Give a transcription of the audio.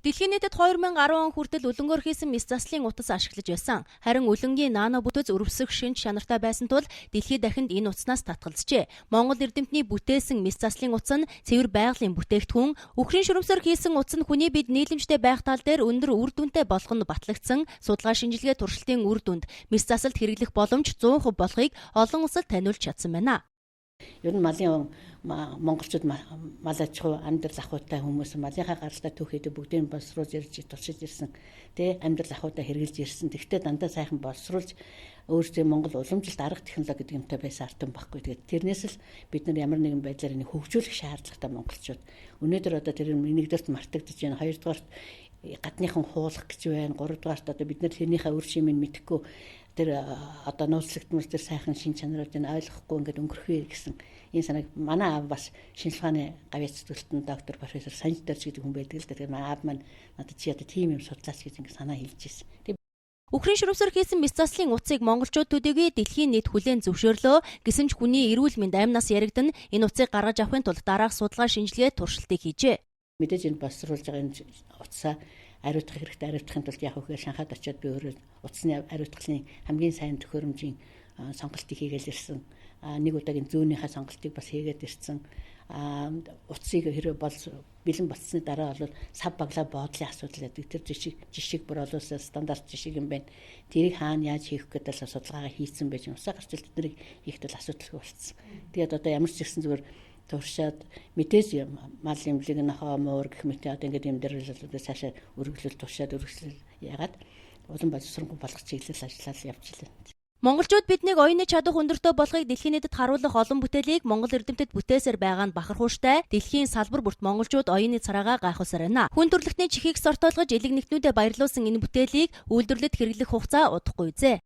Дэлхийн нийтэд 2010 он хүртэл өлөнгөөр хийсэн мэс заслын утас ашиглаж байсан. Харин өлөнгийн нано бүтэц өрөвсөх шинж чанартай байсан тул дэлхий дахинд энэ утаснаас татгалзжээ. Монгол эрдэмтний бүтээсэн мэс заслын утас нь цэвэр байгалийн бүтээгдэхүүн, үхрийн шөрөмсөөр хийсэн утас нь хүний биед нийлэмжтэй байх тал дээр өндөр үр дүнтэй болох нь батлагдсан. Судалгаа шинжилгээ туршилтын үр дүнд мэс засалд хэрэглэх боломж 100% болохыг олон улсад таниулж чадсан байна. Ер нь малын монголчууд мал аж ахуй, амьдрал ахуйтай хүмүүс, малынхаа гаралтай түүхийдээ бүгдийг боловсруулж ирж туршиж ирсэн. Тэ, амьдрал ахуйтай хэрэгжилж ирсэн. Тэгвэл дандаа сайхан боловсруулж өөрсдөө Монгол уламжлалт арга технологи гэдэг юмтай байсан ард түмэн байхгүй. Тэгээд тэрнээс л бид нар ямар нэгэн байдлаар энийг хөгжүүлэх шаардлагатай монголчууд. Өнөөдөр одоо тэр нэгдүгээрт мартагдаж байна. Хоёрдугаарт гадныхан хуулах гэж байна. Гуравдугаарт одоо бид нар тэрнийхээ үр шимийг мэдэхгүй, тэр одоо нууцлагдмал тэр сайхан шин чанаруудыг ойлгохгүй ингээд өнгөрөх гэсэн энэ санааг манай аав, бас шинжлэх ухааны гавьяат зүтгэлтэн доктор, профессор Санж Дорж гэдэг хүн байдаг л да. Тэгэхээр манай аав маань надад "Чи одоо тийм юм судлаач" гэж ингээд санаа хэлж ирсэн. Үхрийн шөрөмсөөр хийсэн мэс заслын утсыг монголчууд төдийгүй дэлхийн нийт хүлээн зөвшөөрлөө. Гэсэн ч хүний эрүүл мэнд, амь нас яригдана. Энэ утсыг гаргаж авахын тулд дараах судалгаа шинжилгээ туршилтыг хийжээ. Мэдээж энэ боловсруулж байгаа энэ утсаа ариутгах хэрэгтэй. Ариутгахын тулд яг үхээр Шанхайд очиод би өөрөө утасны ариутгалын хамгийн сайн төхөөрөмжийн сонголтыг хийгээл ирсэн. Нэг удаагийн зөөнийхөө сонголтыг бас хийгээд ирсэн. Утсыг хэрэг бол бэлэн болцсны дараа бол сав баглаа боодлын асуудал гэдэг тэр жишиг жишиг бүр олоосаа стандарт жишиг юм байна. Тэрийг хаана яаж хийх гэдэг л судалгаагаа хийцэн байж усаа гарч ил тэднийг хийхэд бол асуудалгүй болцсон. Тэгээд одоо ямар ч ихсэн зүгээр туршаад мэдээж мал эмнэлэг, нохоо, муур гэх мэт одоо ингээд юм дээр л одоо цаашаа өргөлөл туршаад өргөжлөл яагаад улам боловсронгуй болгох чиглэл ажиллаад явчихлаа. Монголчууд биднийг оюуны чадах өндөртэй болохыг дэлхийн нийтэд харуулах олон бүтээлийг Монгол эрдэмтэд бүтээсээр байгаа нь бахархууштай. Дэлхийн салбар бүрт монголчууд оюуны царайгаа гайхуулсаар байна. Хүн төрөлхтний чихийг сортоолгож, элэг нэгтнүүдэд баярлуулсан энэ бүтээлийг үйлдвэрлэлд хэрэглэх хугацаа удахгүй үзээ.